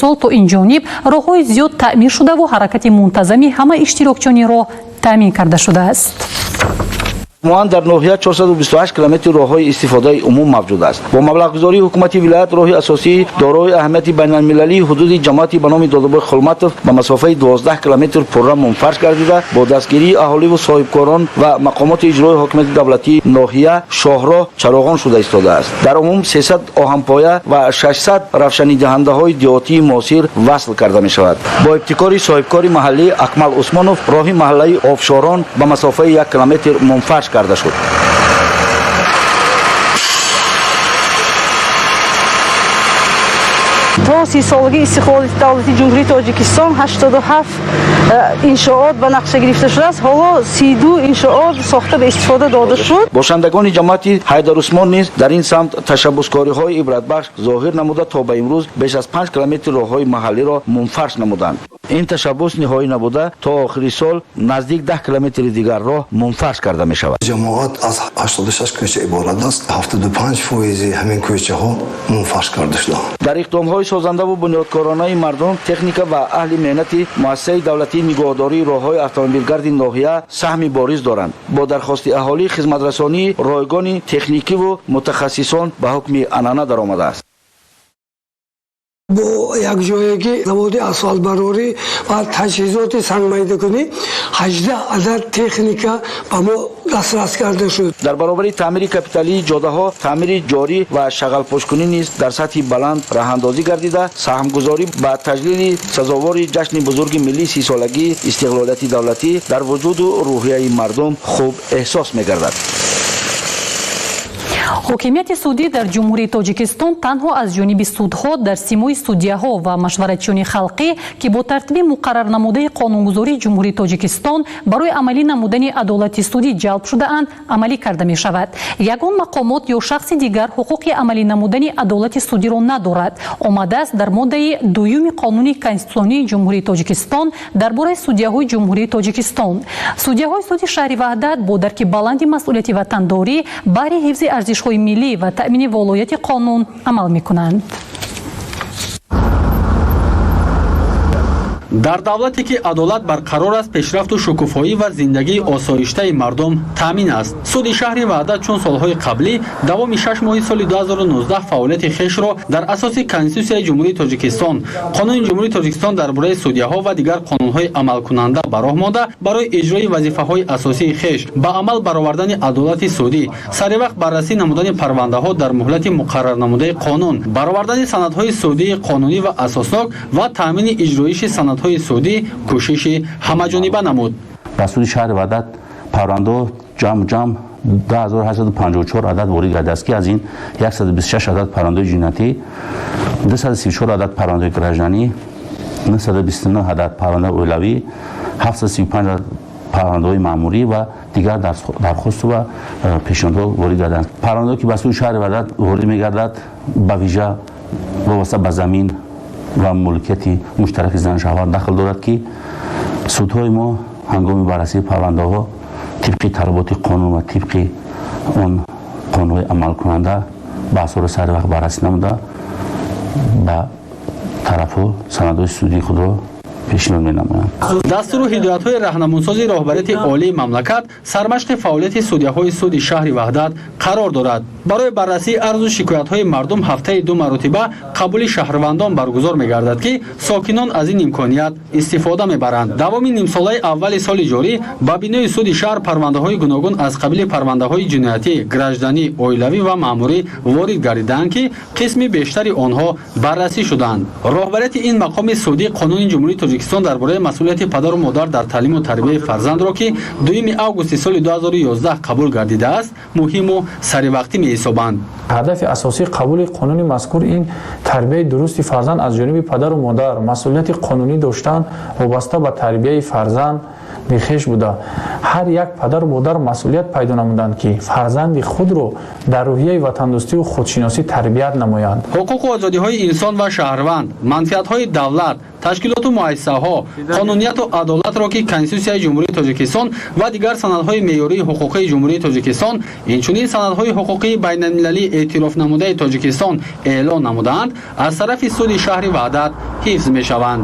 сол то ин ҷониб роҳҳои зиёд таъмир шудаву ҳаракати мунтазами ҳама иштирокчиёни роҳ таъмин карда шудааст. Муан дар ноҳия 428 километр роҳҳои истифодаи умум мавҷуд аст. Бо маблағгузории ҳукумати вилоят роҳи асосии дорои аҳамияти байналмилалии ҳудуди ҷамоати ба номи Додобой Холматов ба масофаи 12 километр пурра мунфарш гардида, бо дастгирии аҳоливу соҳибкорон ва мақомоти иҷрои ҳокимияти давлатии ноҳия шоҳроҳ чароғон шуда истодааст. Дар умум 300 оҳанпоя ва 600 равшанидиҳандаҳои деҳотии муосир васл карда мешавад. Бо ибтикори соҳибкори маҳаллӣ Акмал Усмонов роҳи маҳаллаи Обшорон ба масофаи 1 километр мунфарш карда шуд. То 30-солагии истиқлолияти давлати Ҷумҳурии Тоҷикистон 87 иншоот ба нақша гирифта шудааст. Ҳоло 32 иншоот сохта ба истифода дода шуд. Бошандагони ҷамоати Ҳайдар Усмон низ дар ин самт ташаббускориҳои ибратбахш зоҳир намуда, то ба имрӯз беш аз 5 километр роҳҳои маҳаллиро мунфарш намуданд. Ин ташаббус ниҳоӣ набуда, то охири сол наздик 10 километри дигар роҳ мунфарш карда мешавад. Ҷамоат аз 86 кӯча иборат аст. 75% ҳамин кӯчаҳо мунфарш карда шуданд. Дар иқдомҳои созандаву бунёдкоронаи мардум, техника ва аҳли меҳнати муассисаи давлатии нигоҳдории роҳҳои автомобилгарди ноҳия саҳми бориз доранд. Бо дархости аҳолӣ хизматрасонии ройгони техникиву мутахассисон ба ҳукми анъана даромадааст. Бо якҷоягӣ заводи асфалтбарорӣ ва таҷҳизоти сангмайдакунӣ 18 адад техника ба мо дастрас карда шуд. Дар баробари таъмири капиталии ҷодаҳо, таъмири ҷорӣ ва шағалпошкунӣ низ дар сатҳи баланд роҳандозӣ гардида, саҳмгузорӣ ба таҷлили сазовори ҷашни бузурги миллии 30-солагии истиқлолияти давлатӣ дар вуҷуду рӯҳияи мардум хуб эҳсос мегардад. Ҳокимияти судӣ дар Ҷумҳурии Тоҷикистон танҳо аз ҷониби судҳо дар симои судяҳо ва машваратчиёни халқӣ, ки бо тартиби муқаррарнамудаи қонунгузории Ҷумҳурии Тоҷикистон барои амалӣ намудани адолати судӣ ҷалб шудаанд, амалӣ карда мешавад. Ягон мақомот ё шахси дигар ҳуқуқи амалӣ намудани адолати судиро надорад. Омадааст дар моддаи дуюми Қонуни Конститутсионии Ҷумҳурии Тоҷикистон дар бораи судяҳои Ҷумҳурии Тоҷикистон. Судяҳои суди шаҳри Ваҳдат бо дарки баланди масъулияти ватандорӣ баҳри ҳифзи арзишҳои миллӣ ва таъмини волояти қонун амал мекунанд. Дар давлате ки адолат барқарор аст, пешрафту шукуфоӣ ва зиндагии осоиштаи мардум таъмин аст. Суди шаҳри Ваҳдат чун солҳои қаблӣ давоми 6 моҳи соли 2019 фаъолияти хешро дар асоси Конститутсияи Ҷумҳурии Тоҷикистон, Қонуни Ҷумҳурии Тоҷикистон дар бораи судяҳо ва дигар қонунҳои амалкунанда ба роҳ монда, барои иҷрои вазифаҳои асосии хеш ба амал баровардани адолати судӣ, саривақт баррасӣ намудани парвандаҳо дар муҳлати муқаррарнамудаи қонун, баровардани санадҳои судии қонунӣ ва асоснок ва таъмини иҷроиши санадҳои судӣ кӯшиши ҳамаҷониба намуд. Ба суди шаҳри Ваҳдат парвандаҳо ҷамъ 2854 адад ворид гардидааст, ки аз ин 126 адад парвандаҳои ҷиноятӣ, 234 адад парвандаҳои гражданӣ, 929 адад парвандаи оилавӣ, 735 адад парвандаҳои маъмурӣ ва дигар дархосту ва пешниҳодҳо ворид гарданд. Парвандаҳое ки ба суди шаҳри Ваҳдат ворид мегардад, ба вижа вобаста ба замин ва мулкияти муштараки зану шавҳар дахл дорад, ки судҳои мо ҳангоми баррасии парвандаҳо тибқи талаботи қонун ва тибқи он қонунҳои амалкунанда баҳсҳоро сари вақт баррасӣ намуда, ба тарафҳо санадҳои судии худро пешниҳод менамоянд. Дастуру ҳидоятҳои раҳнамунсози роҳбарияти олии мамлакат сармашқи фаъолияти судяҳои суди шаҳри Ваҳдат қарор дорад. Барои баррасии арзу шикоятҳои мардум ҳафтаи 2 маротиба қабули шаҳрвандон баргузор мегардад, ки сокинон аз ин имконият истифода мебаранд. Давоми нимсолаи аввали соли ҷорӣ ба бинои суди шаҳр парвандаҳои гуногун аз қабили парвандаҳои ҷиноятӣ, гражданӣ, оилавӣ ва маъмурӣ ворид гардидаанд, ки қисми бештари онҳо баррасӣ шуданд. Роҳбарияти ин мақоми судӣ Қонуни Ҷумҳурии Тоҷикистон дар бораи масъулияти падару модар дар таълиму тарбияи фарзандро, ки 2 августи соли 2011 қабул гардидааст, муҳиму саривақтӣ меҳисобанд. Ҳадафи асосии қабули қонуни мазкур ин тарбияи дурусти фарзанд аз ҷониби падару модар, масъулияти қонунӣ доштан вобаста ба тарбияи фарзанд хеш буда, ҳар як падару модар масъулият пайдо намуданд, ки фарзанди худро дар рӯҳияи ватандӯстию худшиносӣ тарбият намоянд. Ҳуқуқу озодиҳои инсон ва шаҳрванд, манфиатҳои давлат, ташкилоту муассисаҳо, қонунияту адолатро, ки Конститутсияи Ҷумҳурии Тоҷикистон ва дигар санадҳои меъёрии ҳуқуқии Ҷумҳурии Тоҷикистон, инчунин санадҳои ҳуқуқии байналмилалии эътирофнамудаи Тоҷикистон эълон намудаанд, аз тарафи суди шаҳри Ваҳдат ҳифз мешаванд.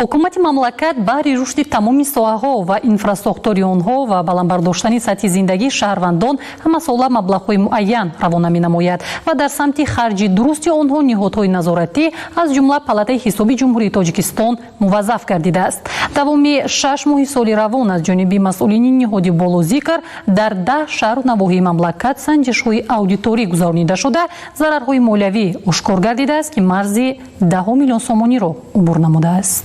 Ҳукумати мамлакат баҳри рушди тамоми соҳаҳо ва инфрасохтори онҳо ва баланд бардоштани сатҳи зиндагии шаҳрвандон ҳамасола маблағҳои муайян равона менамояд ва дар самти харҷи дурусти онҳо ниҳодҳои назоратӣ, аз ҷумла Палатаи ҳисоби Ҷумҳурии Тоҷикистон, муваззаф гардидааст. Давоми 6 моҳи соли равон аз ҷониби масъулини ниҳоди болозикр дар 10 шаҳру навоҳии мамлакат санҷишҳои аудиторӣ гузаронида шуда, зарарҳои молиявӣ ошкор гардидааст, ки марзи 10 миллион сомониро убур намудааст.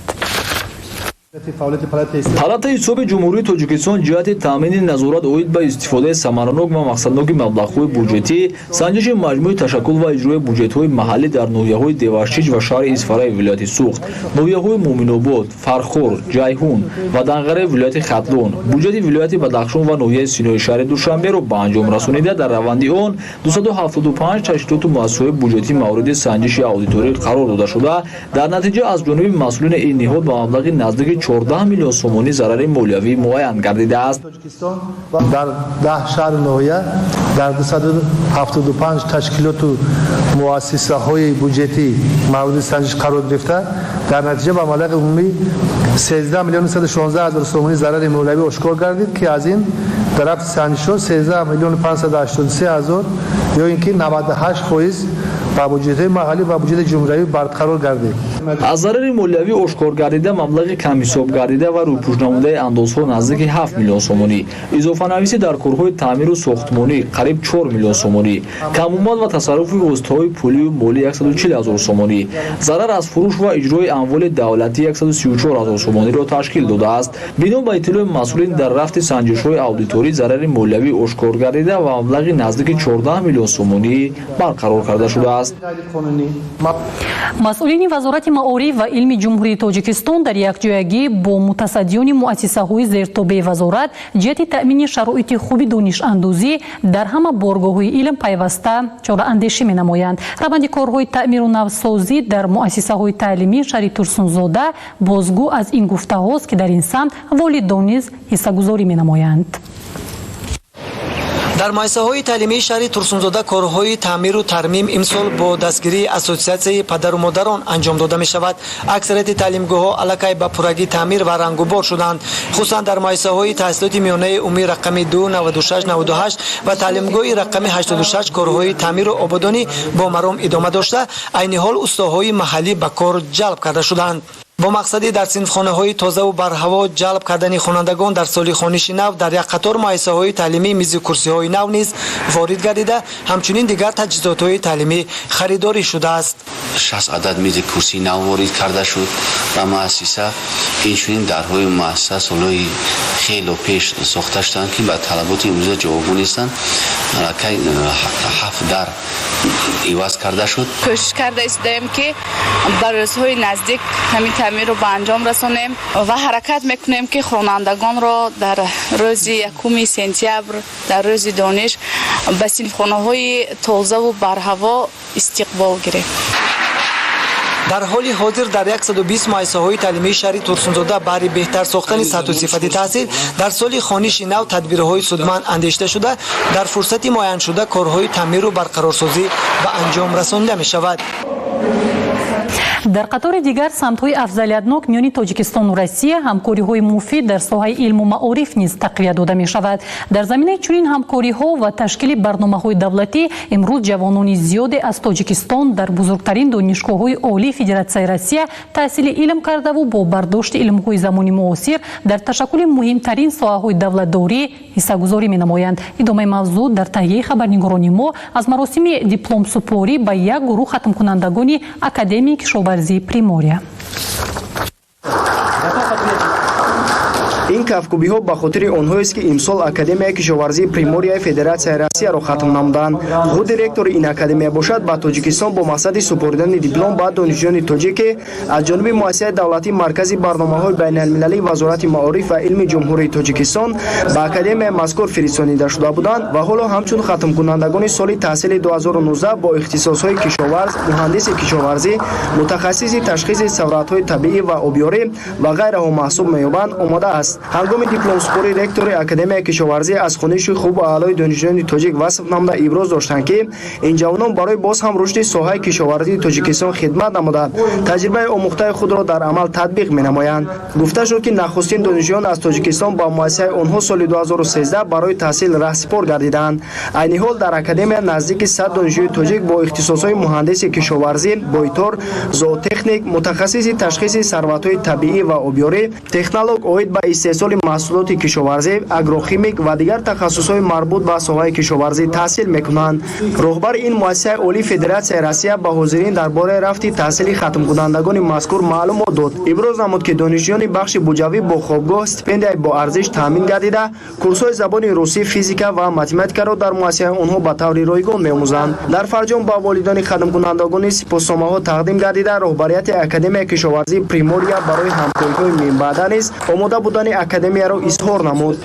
Палатаи ҳисоби Ҷумҳурии Тоҷикистон ҷиҳати таъмини назорат оид ба истифодаи самаранок ва мақсадноки маблағҳои буҷетӣ, санҷиши маҷмӯи ташаккул ва иҷрои буҷетҳои маҳаллӣ дар ноҳияҳои Деваштич ва шаҳри Исфараи вилояти Суғд, ноҳияҳои Муъминобод, Фархор, Ҷайҳун ва Данғараи вилояти Хатлон, буҷети вилояти Бадахшон ва ноҳияи Синои шаҳри Душанберо ба анҷом расонида, дар раванди он 275 ташкилоту муассисаҳои буҷетӣ мавриди санҷиши аудиторӣ қарор дода шуда, дар натиҷа аз ҷониби масъулини ин ниҳод ба маблағи наздики 14 миллион сомонӣ зарари молиявӣ муайян гардидааст. Дар 10 шаҳру ноҳия дар 275 ташкилоту муассисаҳои буҷетӣ мавриди санҷиш қарор гирифта, дар натиҷа ба маблағи умумӣ 13 миллиону 116 ҳазор сомонӣ зарари молиявӣ ошкор гардид, ки аз ин дар рафти санҷишҳо 13 миллиону 583 ҳазор ё ин ки 98% ба буҷетҳои маҳаллӣ ва буҷети ҷумҳуриявӣ барқарор гардид. Аз зарари молиявӣ ошкор гардида маблағи камҳисоб гардида ва рӯпӯшнамудаи андозҳо наздики 7 миллион сомонӣ, изофанависӣ дар корҳои таъмиру сохтмонӣ қариб 4 миллион сомонӣ, камомад ва тасарруфи воситаҳои пулию молӣ 140 ҳазор сомонӣ, зарар аз фурӯш ва иҷрои амволи давлатӣ 134 ҳазор сомониро ташкил додааст. Бино ба иттилои масъулин, дар рафти санҷишҳои аудиторӣ зарари молиявӣ ошкор гардида ва маблағи наздики 14 миллион сомонӣ барқарор карда шудааст. Масъулини Вазорати маориф ва илми Ҷумҳурии Тоҷикистон дар якҷоягӣ бо мутасаддиёни муассисаҳои зертобеи вазорат ҷиҳати таъмини шароити хуби донишандӯзӣ дар ҳама боргоҳҳои илм пайваста чораандешӣ менамоянд. Раванди корҳои таъмиру навсозӣ дар муассисаҳои таълимии шаҳри Турсунзода бозгӯ аз ин гуфтаҳост, ки дар ин самт волидон низ ҳиссагузорӣ менамоянд. Дар муассисаҳои таълимии шаҳри Турсунзода корҳои таъмиру тармим имсол бо дастгирии ассотсиатсияи падару модарон анҷом дода мешавад. Аксарияти таълимгоҳҳо аллакай ба пуррагӣ таъмир ва рангубор шуданд. Хусусан дар муассисаҳои таҳсилоти миёнаи умумии рақами 2, 96, 98 ва таълимгоҳи рақами 86 корҳои таъмиру ободонӣ бо маром идома дошта, айни ҳол устоҳои маҳаллӣ ба кор ҷалб карда шуданд. Бо мақсади дар синфхонаҳои тозаву барҳаво ҷалб кардани хонандагон дар соли хониши нав дар як қатор муассисаҳои таълимӣ мизу курсиҳои нав низ ворид гардида, ҳамчунин дигар таҷҳизотҳои таълимӣ харидорӣ шудааст. 60 адад мизи курсии нав ворид карда шуд ба муассиса. Инчунин дарҳои муассиса солҳои хело пеш сохта шуданд, ки ба талаботи имрӯза ҷавобгӯ нестанд. Аллакай 7 дар иваз карда шуд. Кӯшиш карда истодаем, ки ба рӯзҳои наздик ҳамин таъмирро ба анҷом расонем ва ҳаракат мекунем, ки хонандагонро дар рӯзи 1 сентябр, дар рӯзи дониш, ба синфхонаҳои тозаву барҳаво истиқбол гирем. Дар ҳоли ҳозир дар 120 муассисаҳои таълимии шаҳри Турсунзода баҳри беҳтар сохтани сатҳу сифати таҳсил дар соли хониши нав тадбирҳои судманд андешида шуда, дар фурсати муайяншуда корҳои таъмиру барқарорсозӣ ба анҷом расонида мешавад. Дар қатори дигар самтҳои афзалиятнок миёни Тоҷикистону Россия ҳамкориҳои муфид дар соҳаи илму маориф низ тақвият дода мешавад. Дар заминаи чунин ҳамкориҳо ва ташкили барномаҳои давлатӣ имрӯз ҷавонони зиёде аз Тоҷикистон дар бузургтарин донишгоҳҳои олии Федератсияи Россия таҳсили илм кардаву бо бардошти илмҳои замони муосир дар ташаккули муҳимтарин соҳаҳои давлатдорӣ ҳиссагузорӣ менамоянд. Идомаи мавзӯъ дар таҳияи хабарнигорони мо аз маросими дипломсупорӣ ба як гурӯҳ хатмкунандагони Академияи кишоварзии Примория. Ин Кафкӯбиҳо ба хотири онҳоест, ки имсол Академияи кишоварзии Приморияи Федератсияи Россияро хатм намуданд. Худи ректори ин академия бошад, ба Тоҷикистон бо мақсади супоридани диплом ба донишҷӯёни тоҷике аз ҷониби муассисаи давлатии Маркази барномаҳои байналмилалии Вазорати маориф ва илми Ҷумҳурии Тоҷикистон ба академияи мазкур фиристонида шуда буданд ва ҳоло ҳамчун хатмкунандагони соли таҳсили 2019 бо ихтисосҳои кишоварз, муҳандиси кишоварзӣ, мутахассиси ташхиси савратҳои табиӣ ва обёрӣ ва ғайраҳо маҳсуб меёбанд, омадааст. Ҳангоми дипломсупорӣ ректори Академияи кишоварзӣ аз хониши хубу аълои донишҷӯёни тоҷик васф намуда иброз доштанд, ки ин ҷавонон барои боз ҳам рушди соҳаи кишоварзии Тоҷикистон хидмат намуда, таҷрибаи омӯхтаи худро дар амал татбиқ менамоянд. Гуфта шуд, ки нахустин донишҷӯён аз Тоҷикистон ба муассисаи онҳо соли 2013 барои таҳсил раҳсипор гардиданд. Айни ҳол дар академия наздики 100 донишҷӯи тоҷик бо ихтисосҳои муҳандиси кишоварзӣ, бойтор, зоотехник, мутахассиси ташхиси сарватҳои табиӣ ва обёрӣ, технолог оид ба истеҳсоли маҳсулоти кишоварзӣ, агрохимик ва дигар тахассусҳои марбут ба соҳаи кишоварзӣ таҳсил мекунанд. Роҳбари ин муассисаи олии Федератсияи Россия ба ҳозирин дар бораи рафти таҳсили хатмкунандагони мазкур маълумот дод. Иброз намуд, ки донишҷӯёни бахши буҷавӣ бо хобгоҳ, стипендияи боарзиш таъмин гардида, курсҳои забони русӣ, физика ва математикаро дар муассисаи онҳо ба таври ройгон меомӯзанд. Дар фарҷом ба волидони хатмкунандагони сипосномаҳо тақдим гардида, роҳбарияти Академияи кишоварзии Примория барои ҳамкориҳои минбаъда низ омода будани академияро изҳор намуд.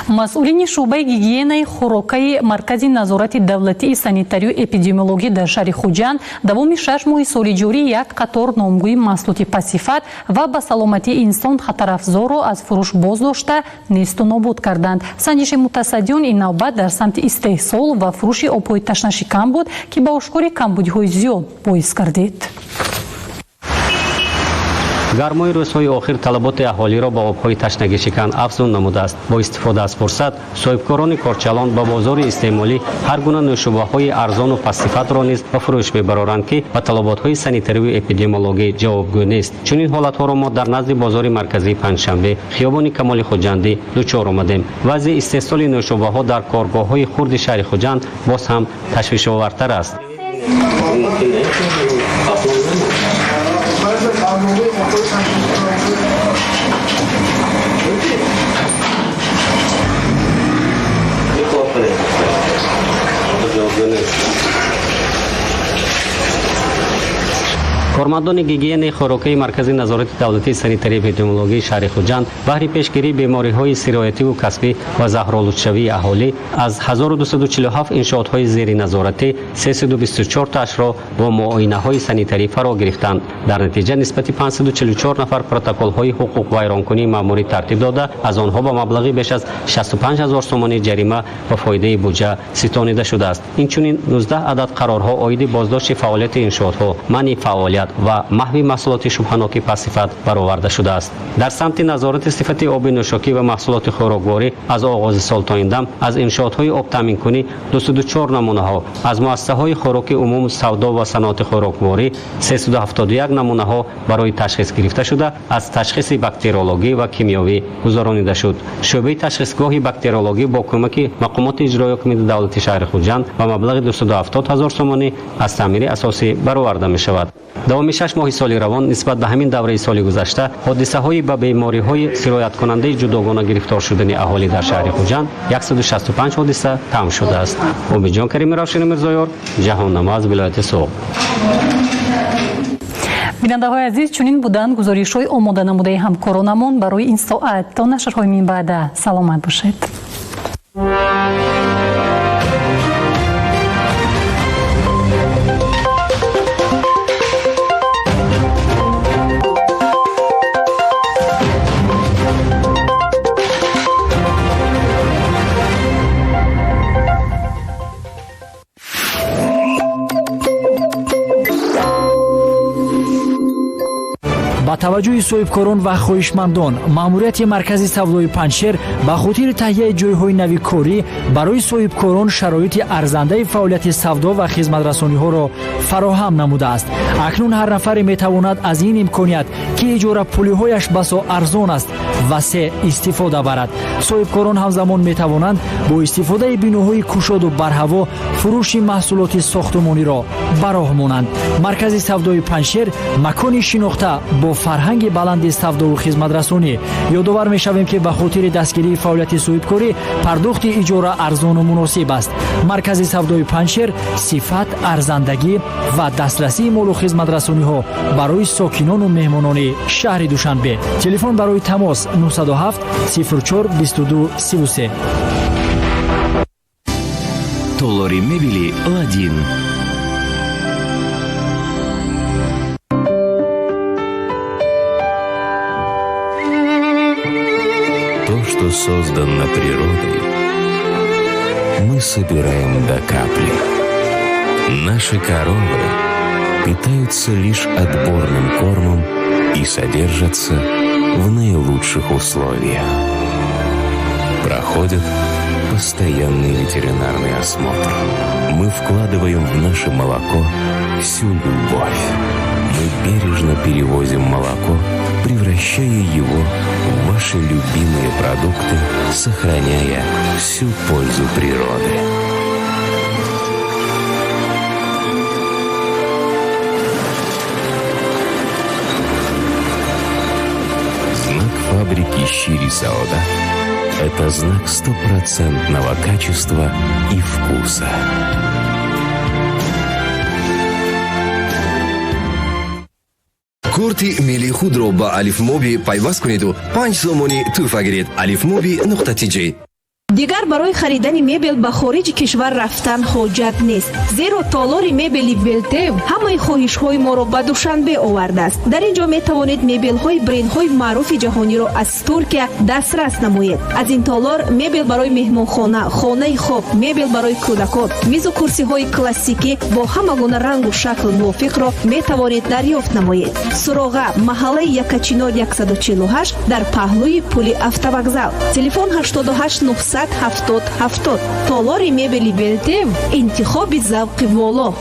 Масъулини шӯъбаи гигиенаи хӯрокаи Маркази назорати давлатии санитарию эпидемиологӣ дар шаҳри Хуҷанд давоми 6 моҳи соли ҷорӣ як қатор номгӯи маҳсулоти пасифат ва ба саломатии инсон хатарафзорро аз фурӯш боздошта несту нобуд карданд. Санҷиши мутасаддиён ин навбат дар самти истеҳсол ва фурӯши обҳои ташнашикан буд, ки ба ошкори камбудиҳои зиёд боис гардид. Гармои рӯзҳои охир талаботи аҳолиро ба обҳои ташнагишикан афзун намудааст. Бо истифода аз фурсат соҳибкорони корчалон ба бозори истеъмолӣ ҳар гуна нӯшобаҳои арзону пастсифатро низ ба фурӯш мебароранд, ки ба талаботҳои санитариву эпидемиологӣ ҷавобгӯ нест. Чунин ҳолатҳоро мо дар назди бозори марказии Панҷшанбе, хиёбони Камоли Хуҷандӣ дучор омадем. Вазъи истеҳсоли нӯшобаҳо дар коргоҳҳои хурди шаҳри Хуҷанд боз ҳам ташвишовартар аст. Кормандони гигиенаи хӯрокаи Маркази назорати давлатии санитарии эпидемиологии шаҳри Хуҷанд баҳри пешгирии бемориҳои сироятиву касбӣ ва заҳролудшавии аҳолӣ аз 1247 иншоотҳои зери назоратӣ 324 таашро бо муоинаҳои санитарӣ фаро гирифтанд. Дар натиҷа нисбати 544 нафар протоколҳои ҳуқуқвайронкунии маъмурӣ тартиб дода, аз онҳо ба маблағи беш аз 65 ҳазор сомонӣ ҷарима ба фоидаи буҷа ситонида шудааст. Инчунин 19 адад қарорҳо оиди боздошти фаъолияти иншоотҳо, манъи фаъолият ва маҳви маҳсулоти шубҳаноки пастсифат бароварда шудааст. Дар самти назорати сифати оби нӯшокӣ ва маҳсулоти хӯрокворӣ аз оғози сол то ин дам аз иншоотҳои обтаъминкунӣ 204 намунаҳо, аз муассисаҳои хӯроки умум, савдо ва саноати хӯрокворӣ 371 намунаҳо барои ташхис гирифта шуда, аз ташхиси бактериологӣ ва кимиёвӣ гузаронида шуд. Шӯъбаи ташхисгоҳи бактериологӣ бо кӯмаки мақомоти иҷроии ҳукумати давлати шаҳри Хуҷанд ба маблағи 270 ҳазор сомонӣ аз таъмири асосӣ бароварда мешавад. Давоми 6 моҳи соли равон нисбат ба ҳамин давраи соли гузашта ҳодисаҳои ба бемориҳои сирояткунандаи ҷудогона гирифтор шудани аҳолӣ дар шаҳри Хуҷанд 165 ҳодиса тамом шудааст. Умидҷон Карими, Равшани Мирзоёр, Ҷаҳоннамо аз вилояти Суғд. Бинандаҳои азиз, чунин буданд гузоришҳои омоданамудаи ҳамкоронамон барои ин соат. То нашрҳои минбаъда саломат бошед. Ба таваҷҷӯҳи соҳибкорон ва хоҳишмандон, маъмурияти маркази савдои Панҷшер ба хотири таҳияи ҷойҳои нави корӣ барои соҳибкорон шароити арзандаи фаъолияти савдо ва хизматрасониҳоро фароҳам намудааст. Акнун ҳар нафаре метавонад аз ин имконият, ки иҷорапулиҳояш басо арзон аст, васеъ истифода барад. Соҳибкорон ҳамзамон метавонанд бо истифодаи биноҳои кушоду барҳаво фурӯши маҳсулоти сохтумониро ба роҳ монанд. Маркази савдои Панҷшер макони шинохта бо фарҳанги баланди савдову хизматрасонӣ. Ёдовар мешавем, ки ба хотири дастгирии фаъолияти соҳибкорӣ пардохти иҷора арзону муносиб аст. Маркази савдои Панҷшер сифат, арзандагӣ ва дастрасии молу хизматрасониҳо барои сокинону меҳмонони шаҳри Душанбе. Телефон барои тамос 907 04 22 33. Толори мебели «Ладин». То, что создано природой, мы собираем до капли. Наши коровы питаются лишь отборным кормом и содержатся в наилучших условиях. Проходят постоянный ветеринарный осмотр. Мы вкладываем в наше молоко всю любовь. Мы бережно перевозим молоко, превращая его в ваши любимые продукты, сохраняя всю пользу природы. Знак фабрики «Шири Саодат» – это знак стопроцентного качества и вкуса. Корти миллии худро ба Алифмоби пайваст кунеду 5 сомонӣ тӯҳфа гиред. Алифмоби нуқта тиҷ. Дигар барои харидани мебел ба хориҷи кишвар рафтан ҳоҷат нест, зеро толори мебели Белтев ҳамаи хоҳишҳои моро ба Душанбе овардааст. Дар ин ҷо метавонед мебелҳои брендҳои маъруфи ҷаҳониро аз Туркия дастрас намоед. Аз ин толор мебел барои меҳмонхона, хонаи хоб, мебел барои кӯдакон, мизу курсиҳои классикӣ бо ҳама гуна рангу шакл мувофиқро метавонед дарёфт намоед. Суроға: маҳаллаи Якачинор, 148, дар паҳлӯи пули автовокзал. Телефон 88 970 70. Толори мебели Белтев — интихоби завқи воло.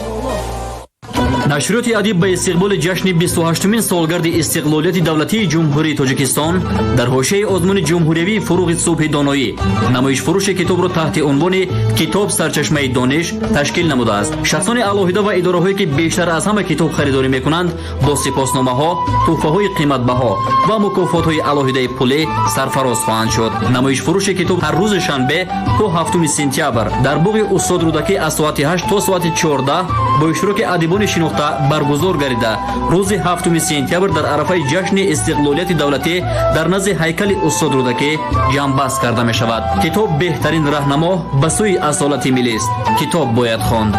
Нашриёти «Адиб» ба истиқболи ҷашни 28-умин солгарди истиқлолияти давлатии Ҷумҳурии Тоҷикистон дар ҳошияи озмуни ҷумҳуриявии «Фуруғи субҳи доноӣ» намоишфурӯши китобро таҳти унвони «Китоб — сарчашмаи дониш» ташкил намудааст. Шахсони алоҳида ва идораҳое, ки бештар аз ҳама китоб харидорӣ мекунанд, бо сипосномаҳо, тӯҳфаҳои қиматбаҳо ва мукофотҳои алоҳидаи пулӣ сарфароз хоҳанд шуд. Намоишфурӯши китоб ҳар рӯзи шанбе то 7 сентябр дар боғи устод Рӯдакӣ аз соати 8 то соати 14 бо иштироки адибони шинохта баргузор гардида, рӯзи 7 сентябр дар арафаи ҷашни истиқлолияти давлатӣ дар назди ҳайкали устод Рӯдакӣ ҷамъбаст карда мешавад. Китоб беҳтарин раҳнамо ба сӯи асолати миллист. Китоб бояд хонд.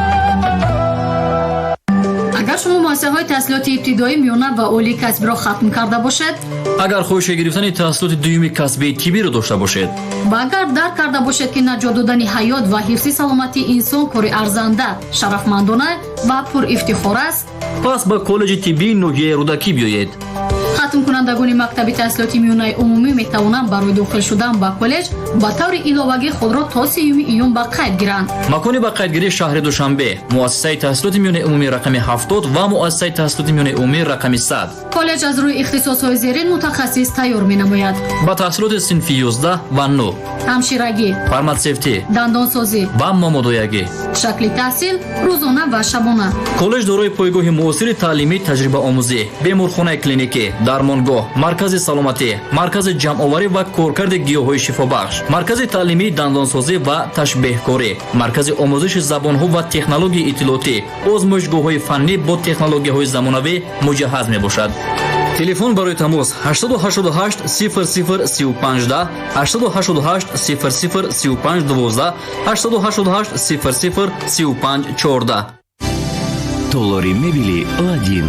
Агар шумо муассисаҳои таҳсилоти ибтидоӣ, миёна ва олии касбиро хатм карда бошед, агар хоҳиши гирифтани таҳсилоти дуюми касбии тиббиро дошта бошед, ва агар дарк карда бошед, ки наҷот додани ҳаёт ва ҳифзи саломатии инсон кори арзанда, шарафмандона ва пурифтихор аст, пас ба коллеҷи тиббии ноҳияи Рӯдакӣ биёед. Хатмкунандагони мактаби таҳсилоти миёнаи умумӣ метавонанд барои дохил шудан ба коллеҷ ба таври иловагӣ худро то 30 июн ба қайд гиранд. Макони ба қайдгирӣ: шаҳри Душанбе, муассисаи таҳсилоти миёнаи умумии рақами 70 ва муассисаи таҳсилоти миёнаи умумии рақами 100. Коллеҷ аз рӯи ихтисосҳои зерин мутахассис тайёр менамояд: ба таҳсилоти синфи 11 ва 9, ҳамширагӣ, фарматсевтӣ, дандонсозӣ ва момодоягӣ. Шакли таҳсил: рӯзона ва шабона. Коллеҷ дорои пойгоҳи муосири таълимӣ, таҷрибаомӯзӣ, беморхонаи клиникӣ, дармонгоҳ, маркази саломатӣ, маркази ҷамъоварӣ ва коркарди гиёҳҳои шифобахш, маркази таълимии дандонсозӣ ва ташбеҳкорӣ, маркази омӯзиши забонҳо ва технологияи иттилоотӣ, озмоишгоҳҳои фаннӣ бо технологияҳои замонавӣ муҷаҳҳаз мебошад. Телефон барои тамос: 888 00 35 10, 888 00 35 12, 888 00 35 14. Толори мебели «Ладин».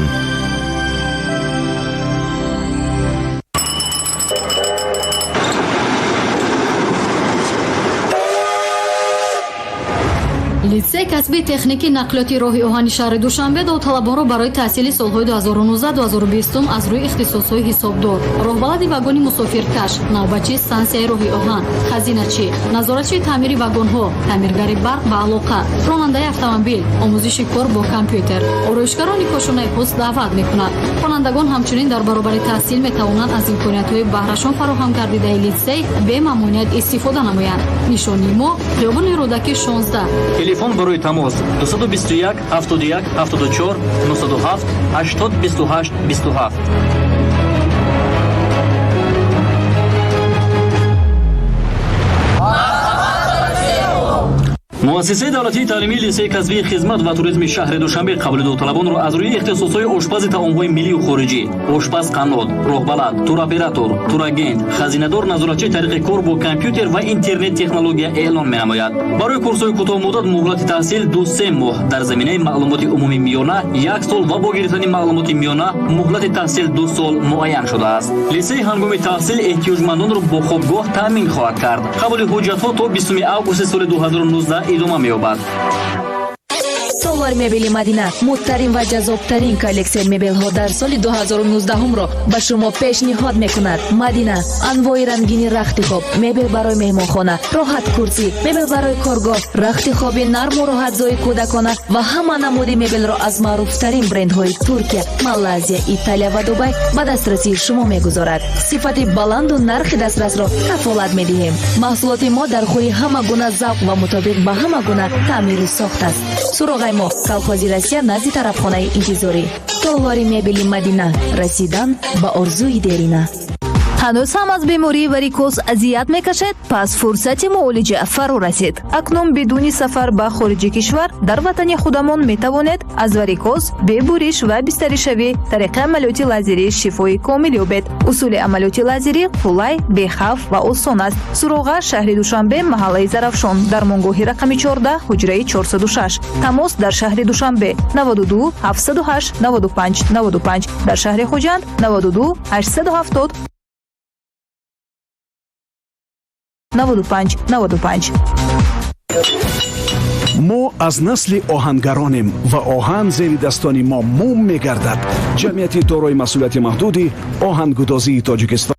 Литсей касбии техникии нақлиёти роҳи оҳани шаҳри Душанбе довталабонро барои таҳсили солҳои 2019-2020 аз рӯи ихтисосҳои ҳисобдор, роҳбалади вагони мусофиркаш, навбатчии стансияи роҳи оҳан, хазиначӣ, назоратчии таъмири вагонҳо, таъмиргари барқ ва алоқа, ронандаи автомобил, омӯзиши кор бо компютер, ороишгарони кошонаи пӯст даъват мекунад. Хонандагон ҳамчунин дар баробари таҳсил метавонанд аз имкониятҳои баҳрашон фароҳам гардидаи литсей бемамоният истифода намоянд. Нишонии мо: хиёбони Рӯдакӣ, 16. Телефон барои тамос: 221 71 74, 907 80 28 27. Муассисаи давлатии таълимии литсеи касбии хизмат ва туризми шаҳри Душанбе қабули довталабонро аз рӯи ихтисосҳои ошпази таомҳои миллию хориҷӣ, ошпаз қаннод, роҳбалад, туроператор, турагент, хазинадор, назоратчии тариқи кор бо компютер ва интернет технология эълон менамояд. Барои курсҳои кӯтоҳмуддат муҳлати таҳсил 2-3 моҳ, дар заминаи маълумоти умумии миёна як сол ва бо гирифтани маълумоти миёна муҳлати таҳсил 2 сол муайян шудааст. Литсей ҳангоми таҳсил эҳтиёҷмандонро бо хобгоҳ таъмин хоҳад кард. Қабули ҳуҷҷатҳо то 20 августи соли 2019 идома меёбад. Толори мебели Мадина мудтарин ва ҷаззобтарин коллексияи мебелҳо дар соли 2019-ро ба шумо пешниҳод мекунад. Мадина анвои рангини рахти хоб, мебел барои меҳмонхона, роҳат курсӣ, мебел барои коргоҳ, рахти хоби нарму роҳатзои кӯдакона ва ҳама намуди мебелро аз маъруфтарин брендҳои Туркия, Малайзия, Италия ва Дубай ба дастрасии шумо мегузорад. Сифати баланду нархи дастрасро кафолат медиҳем. Маҳсулоти мо дар хури ҳама гуна завқ ва мутобиқ ба ҳама гуна таъмиру сохт аст. Суроғаи мо: колхози Россия, назди тарабхонаи Интизорӣ. Толори мебели Мадина, расидан ба орзуи дерина. Ҳанӯз ҳам аз бемории варикоз азият мекашед? Пас фурсати муолиҷа фаро расид. Акнун бидуни сафар ба хориҷи кишвар дар ватани худамон метавонед аз варикоз бебуриш ва бистаришавӣ тариқи амалиёти лазерӣ шифои комил ёбед. Усули амалиёти лазерӣ қулай, бехавф ва осон аст. Суроға: шаҳри Душанбе, маҳаллаи Зарафшон, дармонгоҳи рақами 14, ҳуҷраи 406. Тамос дар шаҳри Душанбе 92 708 95 95, дар шаҳри Хуҷанд 92 870 95 95. Мо аз насли оҳангаронем ва оҳан зери дастони мо мум мегардад. Ҷамъияти дорои масъулияти маҳдуди оҳангудозии Тоҷикистон.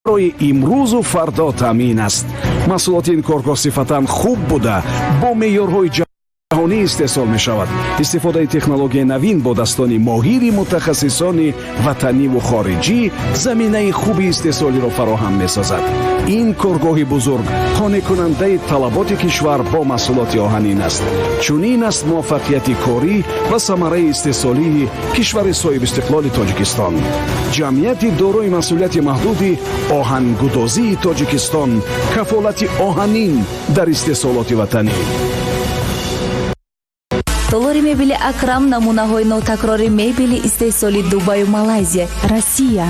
Барои имрӯзу фардо таъмин аст. Маҳсулоти ин коргоҳ сифатан хуб буда, бо меъёрҳои ҷаҳонӣ истеҳсол мешавад. Истифодаи технологияи навин бо дастони моҳири мутахассисони ватаниву хориҷӣ заминаи хуби истеҳсолиро фароҳам месозад. Ин коргоҳи бузург қонеъкунандаи талаботи кишвар бо маҳсулоти оҳанин аст. Чунин аст муваффақияти корӣ ва самараи истеҳсолии кишвари соҳибистиқлоли Тоҷикистон. Ҷамъияти дорои масъулияти маҳдуди оҳангудозии Тоҷикистон, кафолати оҳанин дар истеҳсолоти ватанӣ. Толори мебели Акрам намунаҳои нотакрори мебели истеҳсоли Дубаю, Малайзия, Россия.